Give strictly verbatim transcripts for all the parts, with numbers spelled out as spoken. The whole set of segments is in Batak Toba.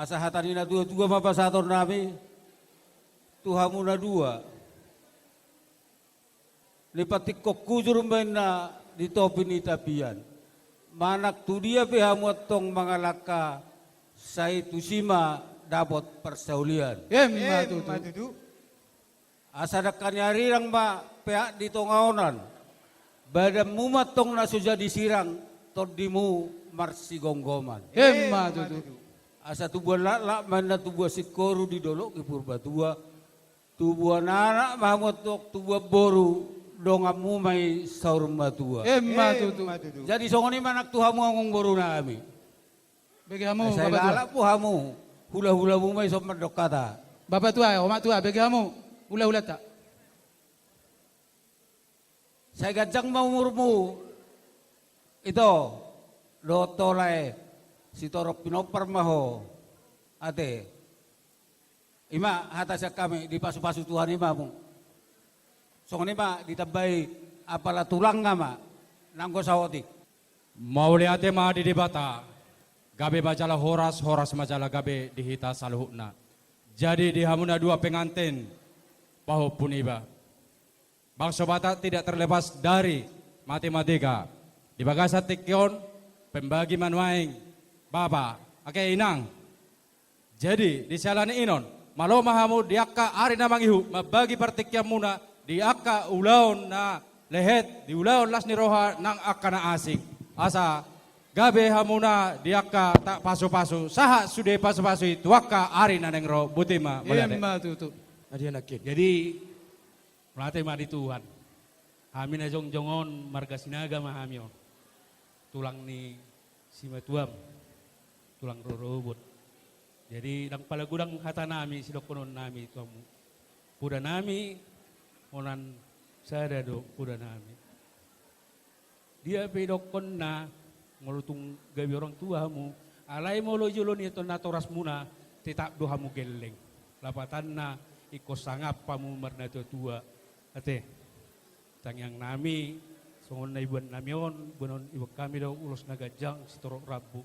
Asa hata ni na tua-tua ma pasahaton nami tu hamu na dua. Ni patingkok hujur ma inna di topi ni tapian. Manang tu dia pe hamu antong mangalangka, sai tusi ma dapot parsaulian. Emma tutu. Asa dangka ni arirang ma peak di tonga onan. Badanmu ma antong na so jadi sirang, tondimu marsigomgoman. Emma tutu. Asa tubuan laklak ma inna tubuan singkoru di dolok ni Purbatua. Tubuan anak ma hamu antong, tubuan boru, donganmu ma i saur matua. Emma tutu. Jadi songon i ma nang tu hamu amangboru nami. Bege hamu, Bapak Tua. Sai galak pu hamu, hula-hulamu ma i sombong dohot hata. Bapak Tua, Omak Tua, bege hamu, hula-hulanta. Sai ganjang ma umurmu, ito, dohot ho lae, sitorop pinompar ma ho. Ate. I ma hata sian hami, dipasu-pasu Tuhan i ma hamu. Songon i ma ditambai apala tulangna ma, nanggo saotik. Mauliate ma di Debata, gabe ma jala horas, horas ma jala gabe di hita saluhutna. Jadi di hamu na dua pengantin, pahompu niba. Bangso Batak tidak terlepas dari matematika. Di bagasan tingki on, pembagi ma nuaeng, bapa, ake inang. Jadi, di siala ni i on, malo ma hamu di angka ari na mangihut, mambagi partingkianmuna, di angka ulaon na lehet, di ulaon las ni roha nang angka na asing. Asa, gabe hamuna di angka tapasu-pasu, sahat sude pasu-pasu i tu angka ari na naeng ro, boti ma, mauliate. Emma tutu. Jadi, mauliate ma di Tuhan. Hami na jongjong on, marga Sinaga ma hami on. Tulang ni simatuam, tulang rorobot. Jadi, ndang pala godang hata nami, sidohonon nami tu hamu. Poda nami, onan sada do poda nami. Dia pe idokkonna, molo tung gabe orang tua hamu, alai molo jolo ni tona torasmuna, tetap do hamu gelleng. Lapatanna, ingkon sangap hamu marnatua-tua. Ate. Tangiang nami, songon na iboan nami on, boanon iboan hami do ulos na ganjang, sitorop rambu.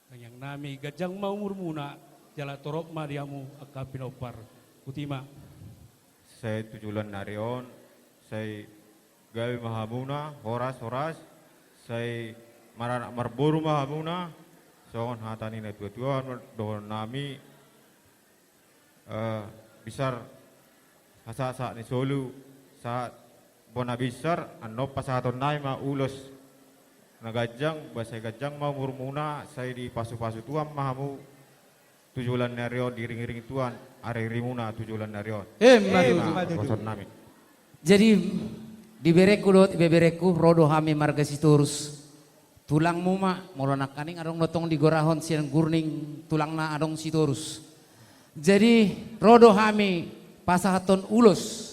Tangiang nami, ganjang ma umurmuna, jala torop ma di hamu angka pinompar. Boti ma. Sai tu joloan ni ari on, sai gabe ma hamuna, horas, horas, sai maranak marboru ma hamuna, songon hata ni natua-tua, dohonon nami, eh, binsar sahat-sahat ni solu, sahat bona binsar, annon pasahaton nami ma ulos na ganjang, ba sai ganjang ma umurmuna, sai dipasu-pasu Tuhan ma hamu tu joloan ni ari on, diiring-iring Tuhan ariarimuna tu joloan ni ari on. Emma tutu. Horas nami. Jadi, di berengku dohot ibeberengku, ro do hami marga Sitorus. Tulangmu ma, molo nangkaning adong do tong digorahon sian Gurning tulangna adong Sitorus. Jadi, ro do hami pasahathon ulos.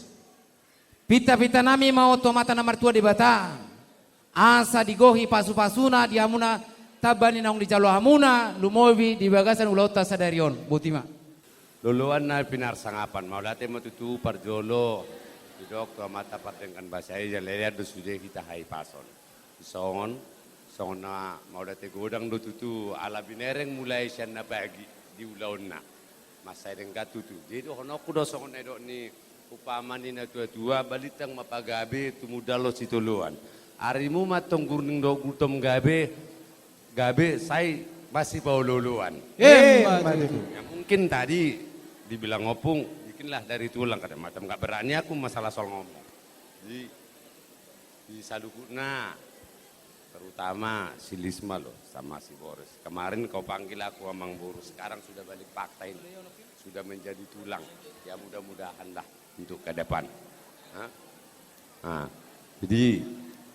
Pinta-pinta nami ma on tu Amanta na martua Debata. Asa digohi pasu-pasuna di hamuna tamba ni naung dijalo hamuna, lumobi di bagasan ulaonta sadari on. Boti ma. Loloan na pinarsangapan, mauliate ma tutu parjolo, didok tu Amanta pardenggan basa i, jala lean do sude hita hahipason. Songon, songon na mauliate godang do tutu, ala binereng mulai sian na bagi di ulaonna. Mansai denggan tutu. Jadi dohononku do songon na nidok ni umpama ni natua-tua, balintang ma pagabe, tumundalhon sitoloan. Arimu ma tong Gurning dohot Gultom gabe, gabe sai masipaolo-oloan. Emma tutu. Ya, mungkin tadi dibilang Opung, bikinlah dari tulang, kata macam nggak berani aku masalah soal ngomong. Di, di saluhutna, terutama si Lisma loh, sama si Boris. Kemarin kau panggil aku amangboru, sekarang sudah balik fakta ini. Sudah menjadi tulang. Ya, mudah-mudahanlah untuk ke depan. Hah? Nah, jadi,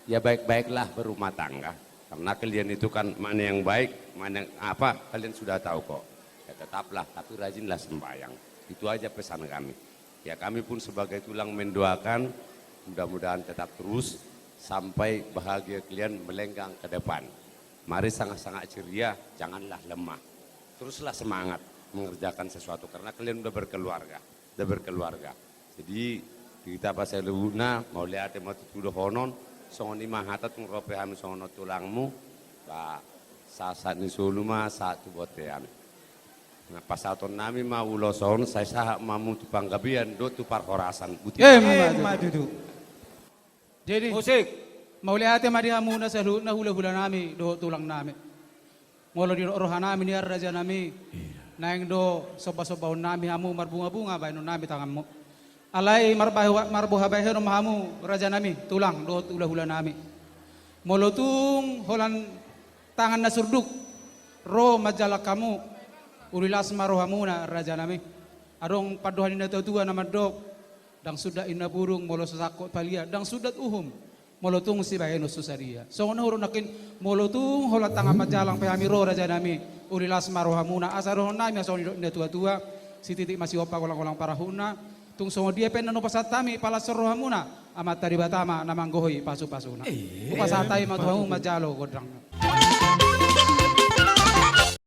ya baik-baiklah berumah tangga. Karena kalian itu kan mana yang baik, mana yang apa, kalian sudah tahu kok. Ya tetaplah, tapi rajinlah sembahyang. Itu aja pesan kami. Ya, kami pun sebagai tulang mendoakan, mudah-mudahan tetap terus sampai bahagia kalian melenggang ke depan. Mari sangat-sangat ceria, janganlah lemah. Teruslah semangat mengerjakan sesuatu karena kalian udah berkeluarga, udah berkeluarga. Jadi, di hita pasaluhutna, mauliate ma tutu dohonon, songon i ma hata tung ro pe hami songon on tulangmu, ba, sahat-sahat ni solu ma, sahat tu bontean. Na pasahatonnami ma ulos on, sai sahat ma hamu tu panggabean dohot tu parhorasan. Boti. Emma tutu. Jadi, musik. Mauliate ma di hamuna saluhutna hulahulanami dohot tulangnami. Molo didok rohanami nian rajanami, naeng do sombasombaonnami hamu, marbungabunga bahenonnami tanganmu. Alai marbahe-, marboha bahenon ma hamu rajanami, tulang dohot hulahulanami. Molo tung holan tangan na surduk ro manjalang hamu, uli las ma rohamuna rajanami. Adong pandohan ni natuatua na mandok, ndang sundat inna burung molo so sangkot palia, ndang sundat uhum molo tung sibahenon so sadia. Songon i do nangkin, molo tung holan tangan manjalang pe hami ro rajanami, uli las ma rohamuna, asa dohononnami ma songon didok ni natuatua, sititik ma sihompa, golanggolang parahutna. Tung songon dia pe na hupasahat hami, palas rohamuna, Amanta Debata ma na manggohi pasupasuna. Eh. Hupasahat hami ma tu hamu manjalo gondang.